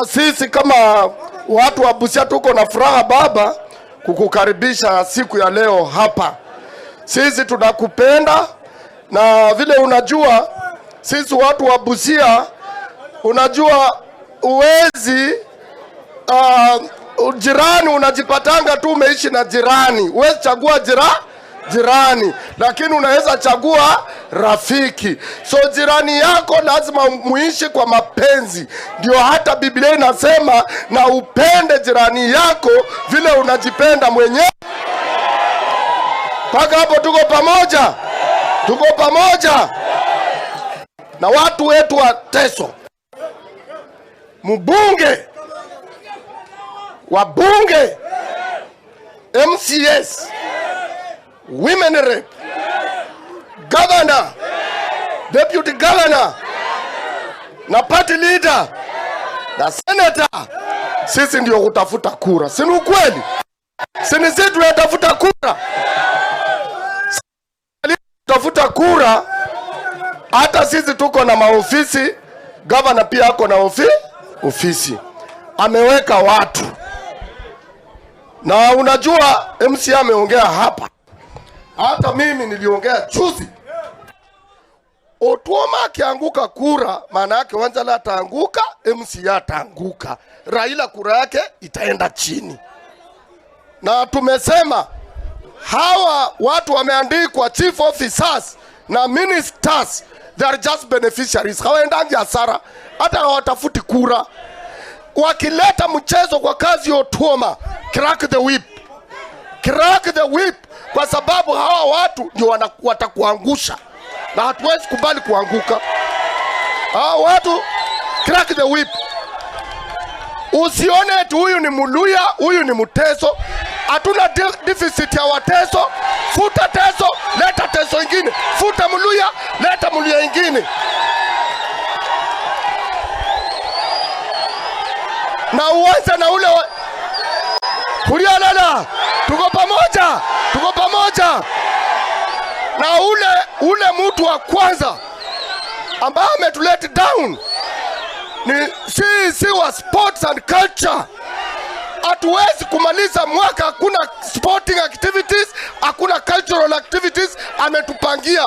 Sisi kama watu wa Busia tuko na furaha baba, kukukaribisha siku ya leo hapa. Sisi tunakupenda na vile unajua, sisi watu wa Busia, unajua uwezi jirani unajipatanga tu umeishi na jirani, huwezi chagua jirani, lakini unaweza chagua rafiki. So jirani yako lazima muishi kwa mapenzi, ndio hata Biblia inasema na upende jirani yako vile unajipenda mwenyewe. Mpaka hapo tuko pamoja, tuko pamoja na watu wetu wa Teso, mbunge, wabunge, MCAs, women rep, governor, deputy governor na party leader na senator. Sisi ndio kutafuta kura, si ni ukweli? Si ni sisi tunatafuta kura, tafuta kura. Hata sisi tuko na maofisi, governor pia ako na ofisi, ameweka watu na unajua MCA ameongea hapa, hata mimi niliongea juzi. Otuoma akianguka kura, maana yake Wanjala ataanguka, MCA ataanguka, Raila kura yake itaenda chini. Na tumesema hawa watu wameandikwa chief officers na ministers, they are just beneficiaries, hawaendangi hasara, hata hawatafuti kura. Wakileta mchezo kwa kazi ya Otuoma, crack the whip, crack the whip, kwa sababu hawa watu ndio watakuangusha na hatuwezi kubali kuanguka. Hawa watu, crack the whip. Usione eti huyu ni Muluya, huyu ni Mteso. Hatuna deficit ya Wateso. Futa Teso, leta Teso ingine. Futa Muluya, leta Muluya ingine. Na uanze na ule kulialala. Tuko pamoja, tuko pamoja. Na ule mtu wa kwanza ambaye ametulet down ni CEC wa sports and culture. Hatuwezi kumaliza mwaka hakuna sporting activities, hakuna cultural activities ametupangia.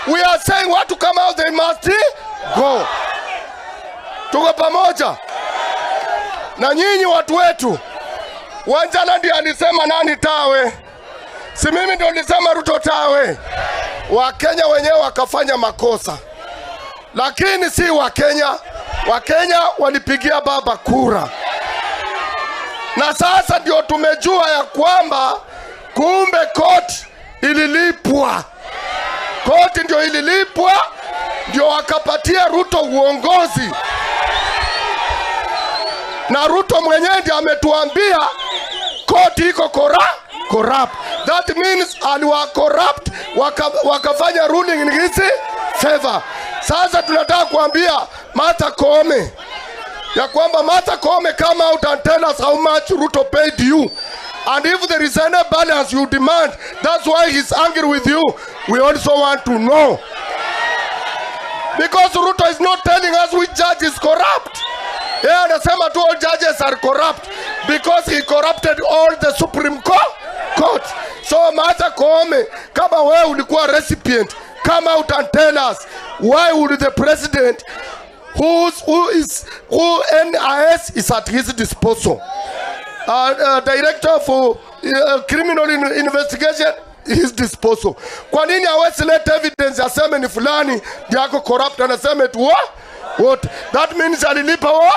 We are saying watu kama hao, they must go. Tuko pamoja na nyinyi watu wetu. Wanjala ndiye alisema nani tawe, si mimi ndio nilisema Ruto tawe. Wakenya wenyewe wakafanya makosa, lakini si Wakenya. Wakenya walipigia baba kura, na sasa ndio tumejua ya kwamba kumbe koti ililipwa, koti ndio ililipwa, ndio wakapatia Ruto uongozi, na Ruto mwenyewe ndiye ametuambia koti iko corrupt. That means aliwa corrupt, wakafanya ruling in his favor. Sasa tunataka kuambia Martha Koome ya kwamba Martha Koome, come out and tell us how much Ruto paid you, and if there is any balance you demand, that's why he's angry with you. We also want to know, because Ruto is not telling us which judge is corrupt. Yeye anasema tu all judges are corrupt because he corrupted all the Supreme Court. So Martha Koome, kama wewe ulikuwa recipient, come out and tell us why would the president who NIS is at his disposal, director for criminal investigation his disposal. Kwa nini hawezi leta evidence aseme ni fulani ndiye ako corrupt, anasema tu what? What? That means alilipa wa?